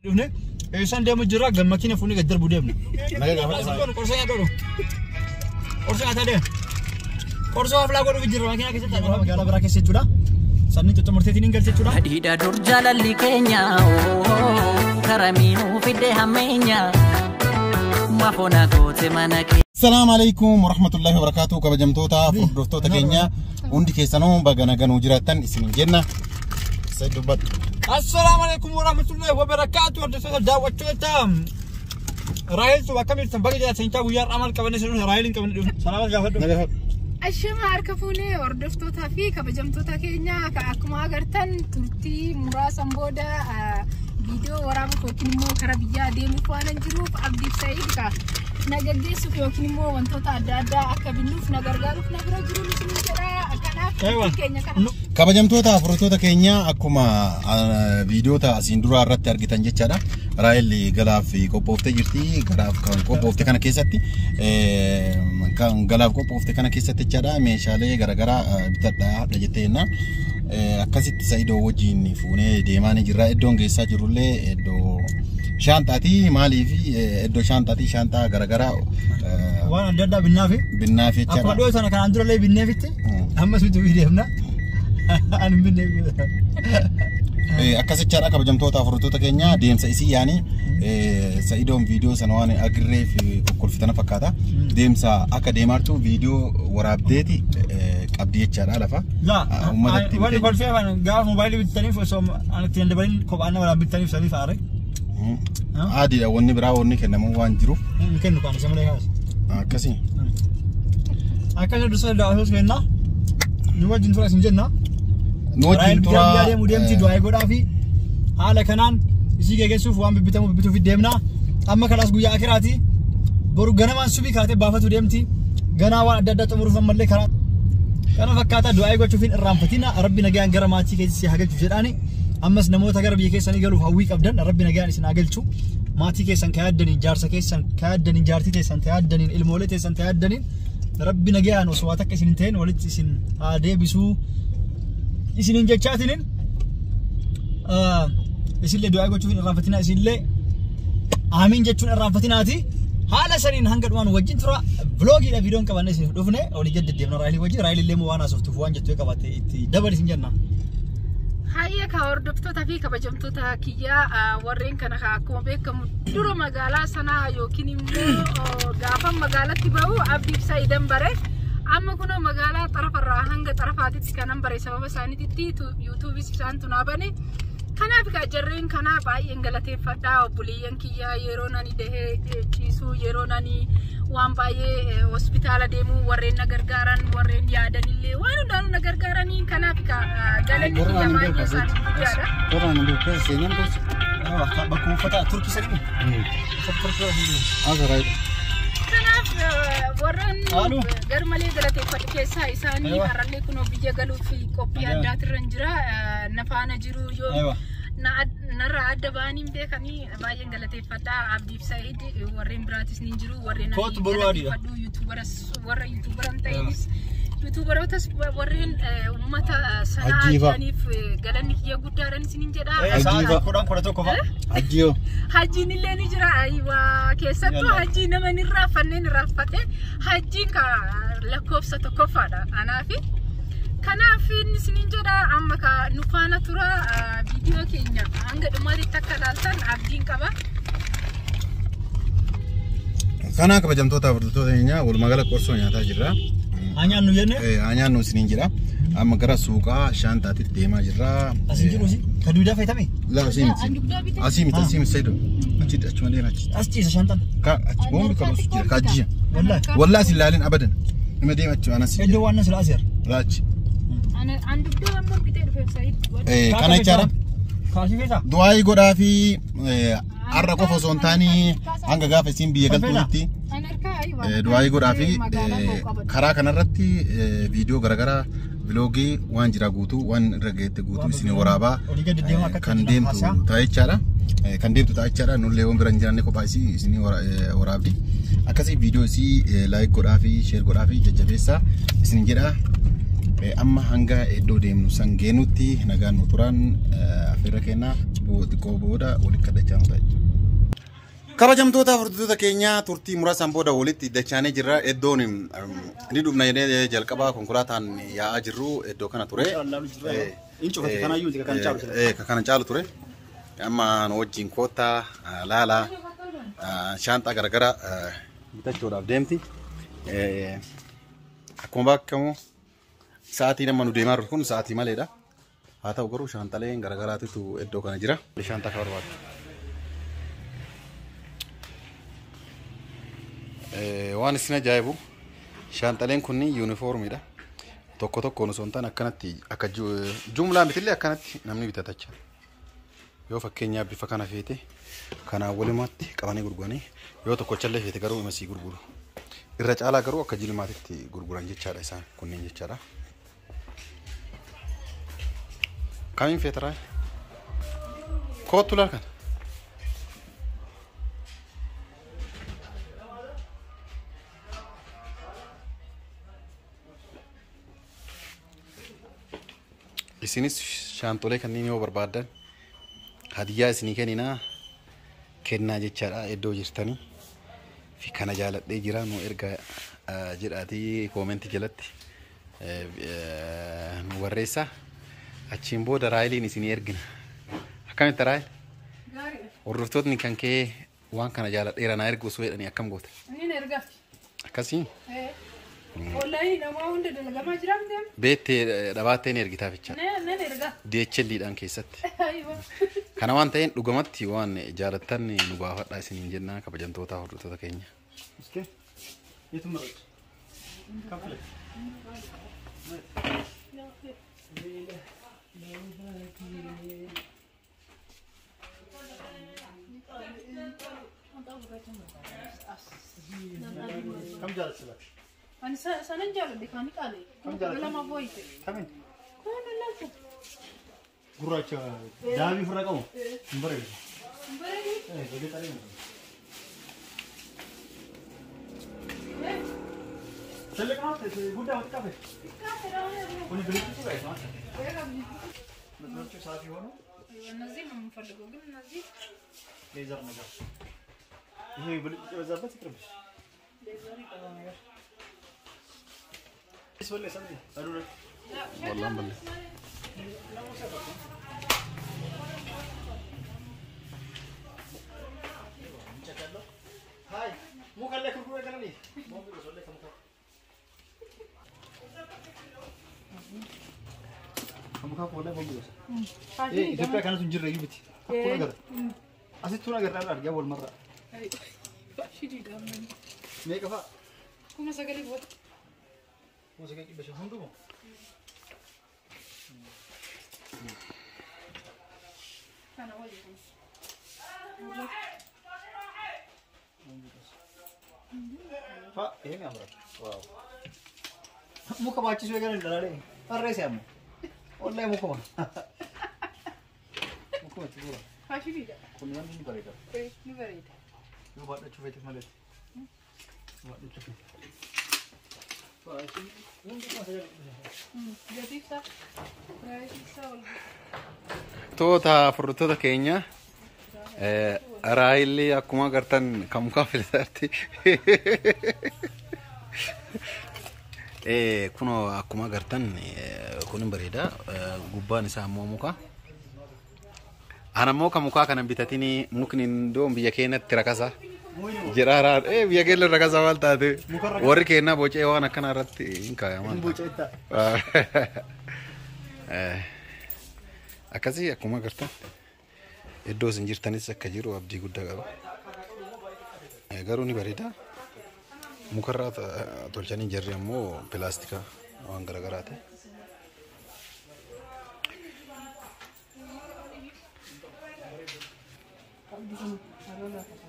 Dhufne eessaan deemu jirra gammakiina fuunee gad darbu deemna. Nagaa gaafadha. Qorsa nyaata Qorsa nyaataa deema. Qorsa waa filaa godhuuf jirra makiinaa keessatti magaalaa biraa keessa jechuudha. Sanni xumurteetiin hin galche jechuudha. Hadiidha dur jaalalli keenya karamiinuu fidde hammeenya mafoona goote mana kee. Assalamu alaikum warahmatullahi wabarakatuh kabajamtoota hordoftoota keenya hundi keessanuu baga nagaan jiraattan isin jenna. Said dubbadhu. Assalaamu alaikum warahmatullahi wabarakatuh. Hordoftoota daawwattoota Raahel tu akkam jirtan baga jiraatan guyyaa har'aa maal qabanne sirrii Raahel hin qabanne dhufne. Salaama gaafadhu. Nagaa gaafadhu. Ashama harka fuunee hordoftootaa fi kabajamtoota keenya akkuma agartan turtii muraasan booda viidiyoo waraabuuf yookiin immoo karaa biyyaa deemuuf waan hin jiruuf Abdiif Sa'iid ka na gaggeessuuf yookiin immoo wantoota adda addaa akka binnuuf na gargaaruuf na bira jiru isin jedha. Kanaaf turtii keenya kana. Kabajamtoota hordoftoota keenya akkuma viidiyoota asiin duraa irratti argitan jechaadha. Raahel galaaf qophooftee jirti. Galaaf kan qophoofte kana keessatti kan galaaf qophoofte kana keessatti jechaadha meeshaalee garaagaraa bitadhaa jettee jenna. Akkasitti Sa'idoo wajjin fuunee deemaa ni jirra. Iddoon geessaa jirrullee iddoo shaanxaati. Maaliif iddoo shaanxaati shaanxaa garaagaraa Waan adda addaa binnaafi. binnaafi Akkuma jechaadha. dhiyoo sana kanaan durallee binneefitti amma sitti deemna. Ani hin binneef. Akkas jechaadha kabajamtoota hordoftoota keenya deemsa isii yaani Sa'idoon viidiyoo sana waan agirreef kokkolfitana fakkaata. Deemsa akka deemaartu viidiyoo waraabdeeti qabdi jechaadha lafa. Laa Uummatatti wanni kolfee afaan gaafa moobaayilii bitaniif osoo ani ittiin dabalin kophaan nama bitaniif saniif aare. Adiidha wanni biraa wanni kennamu waan jiruuf Hin kennu kaan isa malee kaas. akkasii. Akkasuma dursa daawwattoota keenna nu wajjin tura isin jenna. Nu wajjin Biyya turaa. deemu deemti du'aa godhaa fi haala kanaan isii geggeessuuf waan bibbitamu bibbituuf deemna. Amma kalaas guyyaa akiraati. Boru ganamaan subii kaatee baafatu deemti. Ganaa waan adda addaa xumuruuf ammallee karaa kana fakkaataa du'aa gochuuf hin irraanfatina. Rabbi nagaan gara maatii keessi si haa galchu jedhaani. Ammas namoota gara biyya keessanii galuuf hawwii qabdan Rabbi nagaan isin haa galchu. Maatii keessan ka yaaddaniin jaarsa keessan ka yaaddaniin jaartii teessan ka yaaddaniin ilmoolee teessan ka yaaddaniin Rabbi nagaan osoo waa takka isin hin ta'in walitti isin haa deebisuu. Isinin jechaatinin isinillee du'aa gochuuf hin irraanfatinaa isinillee aamiin jechuun irraanfatinaati. Haala saniin hanga dhumaan wajjin tura vloogiidha viidiyoon qabanne isiniif dhufne olii gad deddeemna Raahel wajjin Raahel illee waan haasoftuuf waan jettu yoo qabaatte itti dabali isin jenna. Hayyee ka hordoftoota fi kabajamtoota kiyyaa warreen kana akkuma beekamu dura magaalaa sanaa yookiin immoo gaafa magaalatti bahu Abdiif Sa'iidan bare. Amma kunoo magaalaa xarafarraa hanga xarafaatitti kanan bare sababa isaaniititti yuutuubis isaan tunaa bane. Kanaaf egaa jarreen kanaa baay'een galateeffadha obboleeyyan kiyyaa yeroo nani dahee ciisuu yeroo nani waan baay'ee hospitaala deemuu warreen na gargaaran warreen yaadanillee waan hundaanuu na gargaaranii kanaaf egaa galanni kiyya baay'ee isaaniif guddaadha. Qorraan hin beeku keessa seenan keessa. Bakka uffata turkii sadii. Uffata turkii. Asa Raahel. Kanaaf warreen Aalu. garmalee galateeffadhu keessaa isaanii Aywa. har'allee kunoo biyya galuuf qophii Aywa. addaatirra hin jira. Na faana jiru yoo Aywa. narraa adda ba'anii hin beekanii baay'een galateeffadha. Abdiif Sa'iid warreen biraatis ni jiru warreen ani Kootu boruu adiidha. galateeffadhu yuutuubaras warra yuutuubara hin ta'inis yuutuubarootas warreen uummata sanaa Ajjiifa. jiraniif galanni kiyya guddaadhaan isiniin jedha. Sa'aatii 10:11 fa'a. Ajjiyoo. Hajjiin illee ni jira. Ayiwaa keessattuu Yalla. hajjii nama hin irraanfanneen irraanfate hajjiin ka lakkoofsa tokkoffaadha anaafi. Kanaaf inni isiniin jedha amma ka nu faana tura viidiyoo keenya hanga dhumaatitti akka ilaaltan abdiin qaba. Kana kabajamtoota hordoftoota keenya walumaa gala qorsoo nyaataa jirra. Haa nyaannu jenne. Haa nyaannu isiniin jedha. Amma gara suuqaa shaanxaatitti deemaa jirra. Asiin jiru asii. Ka duudaa fayyadame. Laa asii miti. Asii miti asii miti Saidoo. Achi achuma deema achi. As ciisa shantan. Ka achi boombi qabu jira ka ajiya. Wallaahi. Wallaahi asin laalin abadan. Ima deema achi waan asii. Iddoo waan nas laa seera. Laa achi. An dugdee amma bitee dhufeef Sa'iid. Kana jechaadha. Kaasii feetaa? Du'aayii godhaa fi har'a qofa osoo hin taane hanga gaafa isiin biyya galtuutti An harkaa ayiwaa. du'aayii godhaa fi Magaalaa koo qabadhu. karaa kanarratti viidiyoo garaagaraa viloogii waan jira guutuu waan irra geette guutuu isin waraabaa Olii gad deddeemaa akka kan deemtu ta'a jechaadha. Kan deemtu ta'a jechaadha. Nullee waan bira hin jiraanne kophaa isii isin waraabdi. Akkasii viidiyoo isii like godhaa fi share godhaa fi jajjabeessaa isin jedha. Amma hanga iddoo deemnu san geenutti nagaan nu turan affeerra kennaa xiqqoo booda walitti kadhachaa nu ta'a. Kabajamtoota hordoftoota keenyaa turtii muraasaan booda walitti dachaanee jirra. Iddoon ni dhufna jedhee jalqabaa konkolaataan yaa'aa jirru iddoo kana ture. Kana caalu ture. Amma nu wajjin koottaa laalaa shaanxaa garaagaraa bitachuudhaaf deemti. Akkuma beekamu sa'aatiin amma nu deemaa jirru kun sa'aatii maleedha. Haa ta'u garuu shaanxaleen garaagaraatitu iddoo kana jira. Shaanxaa kan barbaadu. Waan isin ajaa'ibu shaanxaleen kunniin yuunifoormiidha. Tokko tokkoon osoo hin taane akkanatti akka jumlaa mitillee akkanatti namni bitatacha. Yoo fakkeenyaaf bifa kana feete kanaan walumatti qabanii gurguranii yoo tokkochallee feete garuu imasii gurguru. Irra caalaa garuu akka jilmaatitti gurguran jechaadha isaan kunneen jechaadha. Kamiin feeta raayil? Koottu laal kana. Isinis shaantolee kanneen yoo barbaaddan hadiyyaa isinii kenninaa kennaa jechaadha iddoo jirtanii fi kana jaaladhee jira nu erga jedhaatii koomentii jalatti nu barreessa. Achiin booda raayiliin isinii ergina. Akkamitti raayil? Hordoftootni kan kee waan kana jaaladheera naa ergu osoo jedhanii akkam goota? Inni ergaaf. Akkasii? Wallahi nama hunda dalagamaa jira miti. Beettee dhabaattee ni ergitaaf jecha. Nan erga. DHL-dhaan keessatti. Kana waan ta'een dhugumatti waan jaalattan nu gaafadhaa isiniin jennaa kabajamtoota hordoftoota keenya. Kam jaalattu? Ani sanan jaaladhe kan qaale. Lama booyite. Kamiin? Kun lafa. Gurraacha daabii ofirraa qabu. Hin bareedu. Hin bareedu? Baay'ee xalee. ትልቅ ነው ጉዳይ ወጣ ኩኒ ብልጭ ጋይስ ማለት መስመሮቹ ሳፊ ሆኖ እነዚህ ነው የምንፈልገው፣ ግን እነዚህ ሌዘር ነገር ይሄ ብልጭ የበዛበት ይቅርብሽ። ሌዘር ይቀራል ነገር والله بالله هاي مو قال لك كل كلامي مو بيقول لك muka kola bombos eh ኢትዮጵያ kanatu hin jirre iyyuu biti akkuma agarra asittuun agarra argaa wal marra meeqa fa'a 9,000 bota 9,500 hundumaa kana wajjin fa'a ይሄም ያምራል ዋው muka baachisuu eegalan dhalaalee harree si'amu والله مكما مكما تقول فاشلي كنا من بريدة إيه نبريدة يو بعد تشوفي تملت بعد تشوفي فاشلي جديد صح توتا فرتوتا كينيا رايلي أكما قرتن كم كافل سارتي kunoo akkuma agartan kun bareeda gubbaan isaa ammoo muka ana ammoo kan mukaa kana bitatini mukni iddoo biyya keenyatti rakasa jedhaa biyya keenya rakasa maal taate warri keenyaa bocee waan akkana irratti hin kaayaman akkasii akkuma agartan iddoo isin jirtanis akka jiru abdii guddaa qaba garuu ni bareeda. Mukarraa tolchanii jarri ammoo pilaastika waan garaagaraati.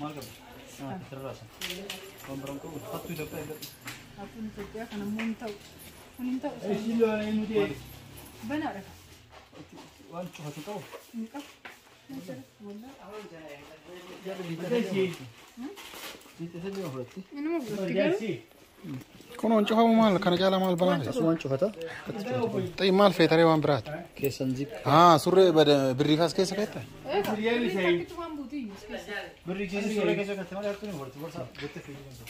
Maal qabu? Sirraasa. Waan biraan qabu. Hattuu Itoophiyaa hin qabu. Hattuun Itoophiyaa kana immoo hin ta'u. Kun hin ta'u. Banaadha. Waan cufatu qabu? Hin qabu. Kun cufamu maal kana caalaa maal banaa feeta? Asumaan cufata. Xayi maal feetaree waan biraati? Keessan zip. Haa surree birriifaas keessa keetta? Birrii keessa surree keessa katte malee hartuun hin bartu. Borsaa gottee fayyadamtu.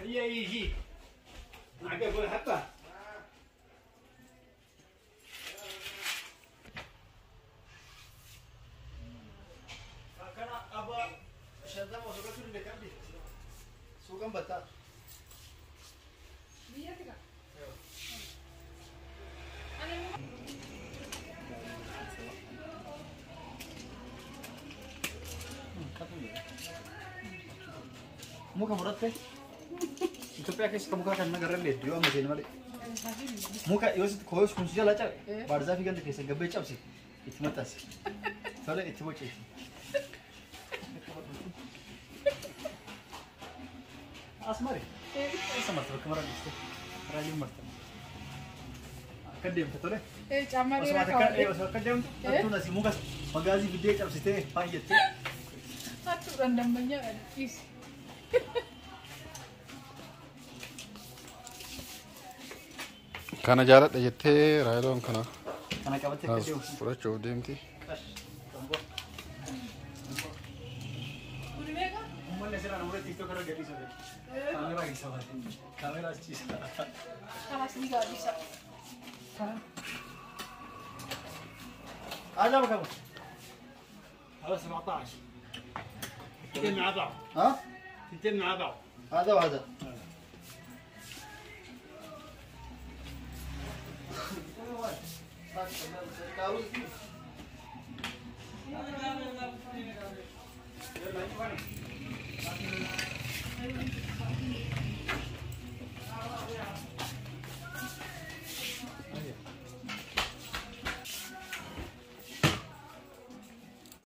هي يجي معك ولا حبة Kana abba shantama osoo galchuu danda'e qabdi. Suuqan battaa. Muka muratte Itoophiyaa keessa muka kan nagarrallee iddoo amma seeni malee. Muka yoo sitti koos kun si jala cabe baarzaafii ganda keessa gabbee cabsi itti maxxansi. Tole itti boceessi. As mari. Eessa marta bakka maraa dhiiste? Raalliin marta. Akka deemte tole. Caammaa Osoo dheeraa akka kaawwadhe. osoo akka deemtu hattuun asii muka magaazii fiddee cabsitee baay'attee. Hattuudhaan dambanyaa dhiisi. Kana jaaladha jettee raayiloon kana Kana qabattee akka deemtu. fudhachuuf deemti. Qash. Tamboo. Kuni meeqa? Uummanni asirraa namoota TikTok irra gadhiisa. Kaameraa keessa baate. Kaameraa as ciisa. Kanas ni gaadhisa. هذا بكم؟ هذا 17 اثنين مع بعض. ها؟ اثنين مع بعض. هذا وهذا.